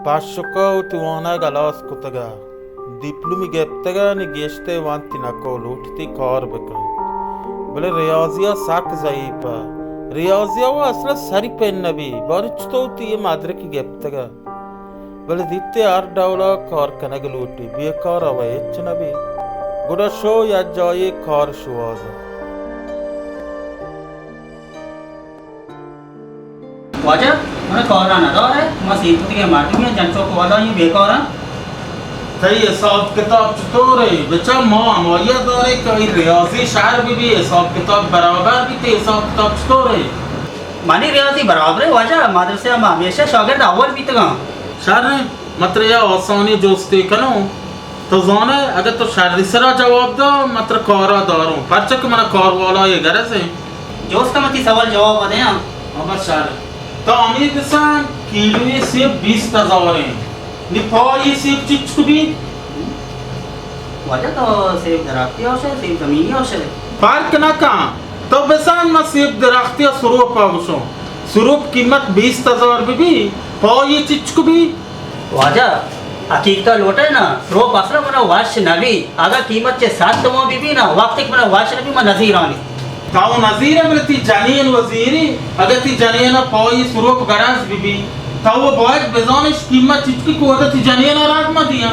پشکا وتی وانگ ہلاس کتگ ء، دیپلومی گپتگ ء، نی گیشتر وانتی نکو، لوٹتی کار بکن، بلے ریاضی ء سک ضعیف ء، ریاضی ء و اصلا سری پن نبی، باری چطور تی یہ مدرکی گپتگ ء، بلے دیتے ہر ڈولا کار کنگ لوٹی، بیکار ء و ہچ نبی، گڑا شو یک جائی کار شوازا۔ واجہ، من کارا ندارے، ما سیب کتگیں مردمے، جنچوک والا ایں، بیکاراں۔ تئی حساب کتاب چطورے؟ بچا ما ہمایا دارے کہ ای ریاضی شر بہ بی، حساب کتاب برابر بی، تئی حساب کتاب چطورے؟ منی ریاضی برابرے واجہ، مدرسہ ما ہمیشہ شاگرد اول بیتگاں۔ شر ایں، متر یا آسانی جستے کنوں۔ تو زانئے، اگہ تو شری سرا جواب دا، من ترا کارا داروں، پرچا کہ منا کار والا ء گرز انت۔ جوست من تی سوال جواب دیاں۔ ہاں، بس شر۔ تو ہمے بسان کیلوے سیب بیست ہزار انت۔ نی پائی سیب چچک بیت؟ واجہ تو سیب درختی ہوشے، سیب زمینی ہوشے؟ فرق نہ کن۔ تو بسان من سیب درختی ء سروپ ء گوشوں۔ سروپ قیمت بیست ہزار بہ بی، پائی چچک بی؟ واجہ، حقیقت ء لوٹئے نا، سروپ اصلا منا وش نہ بی۔ اگاں قیمت چہ صد تومن بہ بی نا، وقتی کہ منا وش نہ بی، من نزیرانی۔ تو نزیرے بلے تی جنین و زیری، اگاں تی جنین ء پائی سروپ گرز بہ بی، تو باید بزانش قیمت چچکی کو، اگاں تی جنین ء راز مہ دیاں۔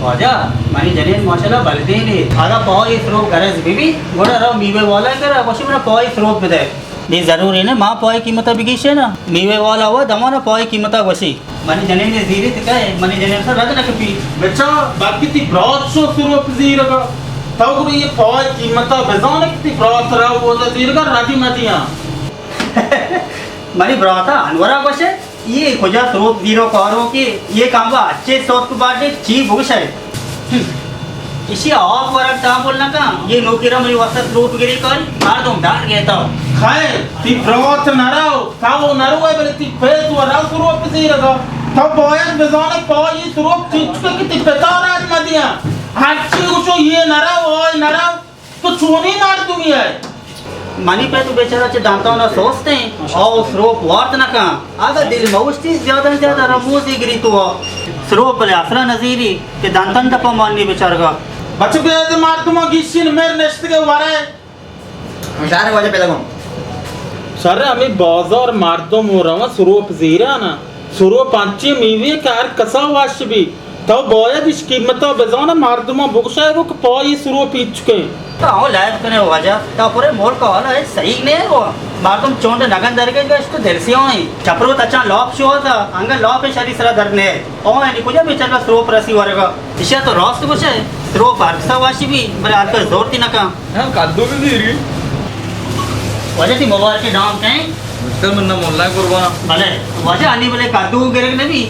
واجہ، منی جنین ماشاءاللہ بلدینے، اگاں پائی سروپ گرز بہ بی، گڑا رو میوے والا کرا، گوشی منا پائی سروپ بدے۔ نی ضروری نہ ما پائی قیمتا بگیشے نا، میوے والا ہوا دمانا پائی قیمتا گوشی۔ منی جنین ء زیری تکا ہے، منی جنین سر رد نہ کپی۔ بچا، باقی تی برات شو سروپ زیرگا۔ تو گڑا یہ پائی قیمتا بزانے کہ تی برات را ودا زیرگا ردی مدیاں۔ منی براتا انورا گوشے، یہ کجا سروپ زیرو کارو کہ یہ کامبا اچے سوت کو باڈے چی بوشے۔ ہم۔ ایشی آپ ورگ تامل نہ کن، یہ نوکرا منی واسطہ سروپ گری کاری، مردم ڈر گیتا۔ خیر، تی برات نہ رو، تو نہ روئے، بلے تی پت و رو سروپ زیرگا۔ تو باید بزانے پائی سروپ چنچکے کہ تی پتا راج مدیاں۔ ہرچی گوشو یہ نہ رو، آئی نہ رو۔ تو چونیں مردمے ئے؟ منی پت بیچارہ چہ دنتانا سست انت، او سروپ وارت نہ کن۔ اگاں دل مہ اوشتی زیادہ زیادہ رموزی گری تو سروپ بلے اصلا نزیری کہ دنتان دپا مانی بیچارگا۔ بچو کہ اے مردم گیشین مر نشتگے ورے۔ ہم شہر واجہ پیدا گوں۔ شر ہمے بازار مردم و رواں سروپ زیرانا۔ سروپ انچیں میوے کہ ہر کسا وش بی۔ تو باید اش قیمتا بزانا، مردماں بگشائے گو کہ پائی سروپ ایچکیں۔ تو ہوں لائف کنے واجہ، تو پورے ملک حالا ہے صحیح نے گو۔ مردم چونڈ نگن درگے گشت تو دلسیاں ہیں۔ چپرو تچاں لاپ شوازا، انگا لاپ شری سرا درد نے۔ او یعنی کجا بیچارہ سروپ رسی ورگا۔ اشیا تو راست گوشے، سروپ ہر کسا وش بی، بلے ہر کس زورتی نکن۔ ہاں، کدو بزیری۔ واجہ تی مبارکی نام کئے؟ مستر من نام اللہ قربان۔ بلے، واجہ انی بلے کدو گرگ نبی۔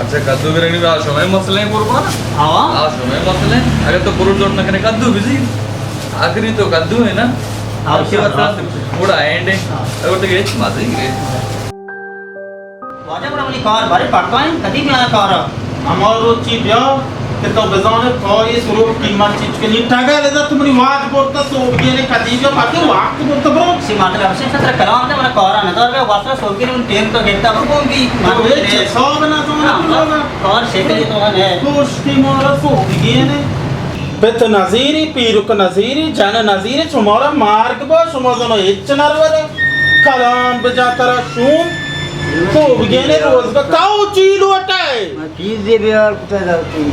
اچھا، کدو گرگ نبی، آ شمئے مسئلہ قربان۔ ہاں۔ آ شمئے مسئلہ۔ اگر تو پرو جوڑ نہ کرے، کدو بزی۔ آخری تو کدو ہے نا۔ ہاں، اچھا، ہاں۔ بڑا اینڈ ہے۔ ہاں۔ اگر تو یہ مزے ہی ہے۔ واجہ گڑا منی کار بارے پکا انت، کدی بیا کارا؟ ہما روچی بیا کہ تو بزانے پائی سروپ قیمت چچکے۔ نی ٹگا لدا تو منی وات برتا سوبگینے کدی بیا، پاکے وقت برتا برو۔ سی مطلب سے خطر کلام دے، من کارا ندار بیا، واسرا سوبگینے من ٹیم تو گرتا بگوں بی۔ تو ہچ حساب نہ زانا۔ ہاں، تو لگا۔ کار شکلی تو ہے۔ دوستی مارا سوبگینے۔ پت نزیری، پیرک نزیری، جن نزیری، شمارا مارگ با، شما زنو ہچ نرورے۔ کلام بجا ترا شوم، تو بگینے روز با، تاو چی لوٹائے؟ ما چیزے بیار کتا داتی۔